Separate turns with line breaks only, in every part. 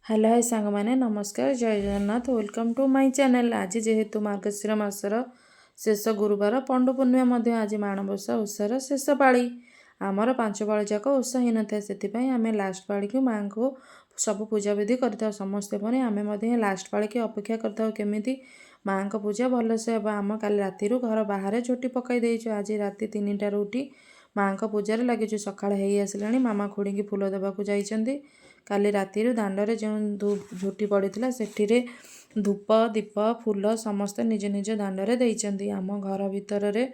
Hello high ସାଙ୍ଗମାନେ, ନମସ୍କାର, ଜୟ Jagannath. Welcome to my channel. ଆଜି ଯେହେତୁ ମାର୍ଗଶିର ମାସର ଶେଷ ଗୁରୁବାର, ପଣ୍ଡୁ ପୂର୍ଣ୍ଣିମା ମଧ୍ୟ, ଆଜି ମାଣବସା ଓଷାର ଶେଷ ପାଳି। ଆମର 5 ପାଳି ଯାକ ଓଷା ହେଇନଥାଏ, ସେଥିପାଇଁ ଆମେ ଲାଷ୍ଟ ପାଳିକୁ ମାଆଙ୍କୁ ସବୁ ପୂଜାବିଧି କରିଥାଉ। ସମସ୍ତେ ପରେ ଆମେ ମଧ୍ୟ ଲାଷ୍ଟ ପାଳିକି ଅପେକ୍ଷା କରିଥାଉ, କେମିତି ମାଆଙ୍କ ପୂଜା ଭଲସେ ହେବ। ଆମ କାଲି ରାତିରୁ ଘର ବାହାରେ ଝୋଟି ପକାଇ ଦେଇଛୁ। ଆଜି ରାତି 3ଟାରୁ ଉଠି ମାଆଙ୍କ ପୂଜାରେ ଲାଗିଛୁ। ସକାଳ ହେଇ ଆସିଲାଣି। ମାମା ଖୁଡ଼ିକି ଫୁଲ ଦେବାକୁ ଯାଇଛନ୍ତି। କାଲି ରାତିରୁ ଦାଣ୍ଡରେ ଯେଉଁ ଝୋଟି ପଡ଼ିଥିଲା, ସେଠିରେ ଧୂପ, ଦୀପ, ଫୁଲ ସମସ୍ତେ ନିଜ ନିଜ ଦାଣ୍ଡରେ ଦେଇଛନ୍ତି। ଆମ ଘର ଭିତରରେ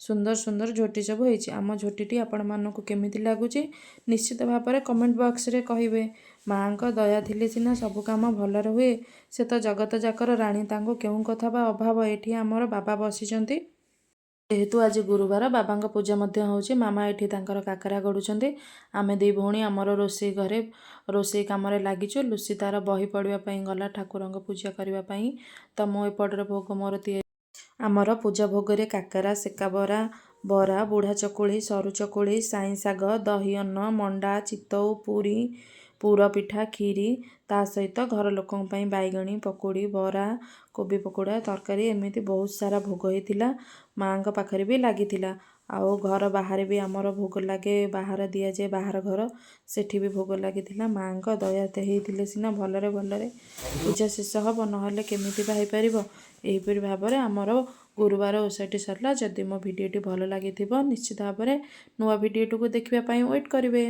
ସୁନ୍ଦର ସୁନ୍ଦର ଝୋଟି ସବୁ ହେଇଛି। ଆମ ଝୋଟିଟି ଆପଣମାନଙ୍କୁ କେମିତି ଲାଗୁଛି, ନିଶ୍ଚିତ ଭାବରେ କମେଣ୍ଟ ବକ୍ସରେ କହିବେ। ମାଆଙ୍କ ଦୟା ଥିଲେ ସିନା ସବୁ କାମ ଭଲରେ ହୁଏ। ସେ ତ ଜଗତ ଯାକର ରାଣୀ, ତାଙ୍କୁ କେଉଁ କଥା ବା ଅଭାବ? ଏଠି ଆମର ବାବା ବସିଛନ୍ତି। ଯେହେତୁ ଆଜି ଗୁରୁବାର, ବାବାଙ୍କ ପୂଜା ମଧ୍ୟ ହେଉଛି। ମାମା ଏଠି ତାଙ୍କର କାକରା ଗଢ଼ୁଛନ୍ତି। ଆମେ ଦୁଇ ଭଉଣୀ ଆମର ରୋଷେଇ ଘରେ ରୋଷେଇ କାମରେ ଲାଗିଛୁ। ଲୁସି ତାର ବହି ପଢ଼ିବା ପାଇଁ ଗଲା ଠାକୁରଙ୍କ ପୂଜା କରିବା ପାଇଁ। ତ ମୁଁ ଏପଟରେ ଭୋଗ ମୋର ତିଆରି। ଆମର ପୂଜା ଭୋଗରେ କାକରା, ସେକା ବରା, ବରା, ବୁଢ଼ା ଚକୁଳି, ସରୁ ଚକୁଳି, ସାଇଁ ଶାଗ, ଦହି ଅନ୍ନ, ମଣ୍ଡା, ଚିତଉ, ପୁରୀ, ପୁର ପିଠା, କ୍ଷୀରି, ତା ସହିତ ଘର ଲୋକଙ୍କ ପାଇଁ ବାଇଗଣୀ, ପକୁଡ଼ି, ବରା, କୋବି ପକୋଡ଼ା, ତରକାରୀ, ଏମିତି ବହୁତ ସାରା ଭୋଗ ହେଇଥିଲା। ମାଆଙ୍କ ପାଖରେ ବି ଲାଗିଥିଲା। ଆଉ ଘର ବାହାରେ ବି ଆମର ଭୋଗ ଲାଗେ, ବାହାର ଦିଆଯାଏ, ବାହାର ଘର, ସେଠି ବି ଭୋଗ ଲାଗିଥିଲା। ମାଆଙ୍କ ଦୟା ହେଇଥିଲେ ସିନା ଭଲରେ ଭଲରେ ପୂଜା ଶେଷ ହେବ, ନହେଲେ କେମିତି ବା ହେଇପାରିବ? ଏହିପରି ଭାବରେ ଆମର ଗୁରୁବାର ଓଷାଟି ସରିଲା। ଯଦି ମୋ ଭିଡ଼ିଓଟି ଭଲ ଲାଗିଥିବ, ନିଶ୍ଚିତ ଭାବରେ ନୂଆ ଭିଡ଼ିଓଟିକୁ ଦେଖିବା ପାଇଁ ୱେଟ୍ କରିବେ।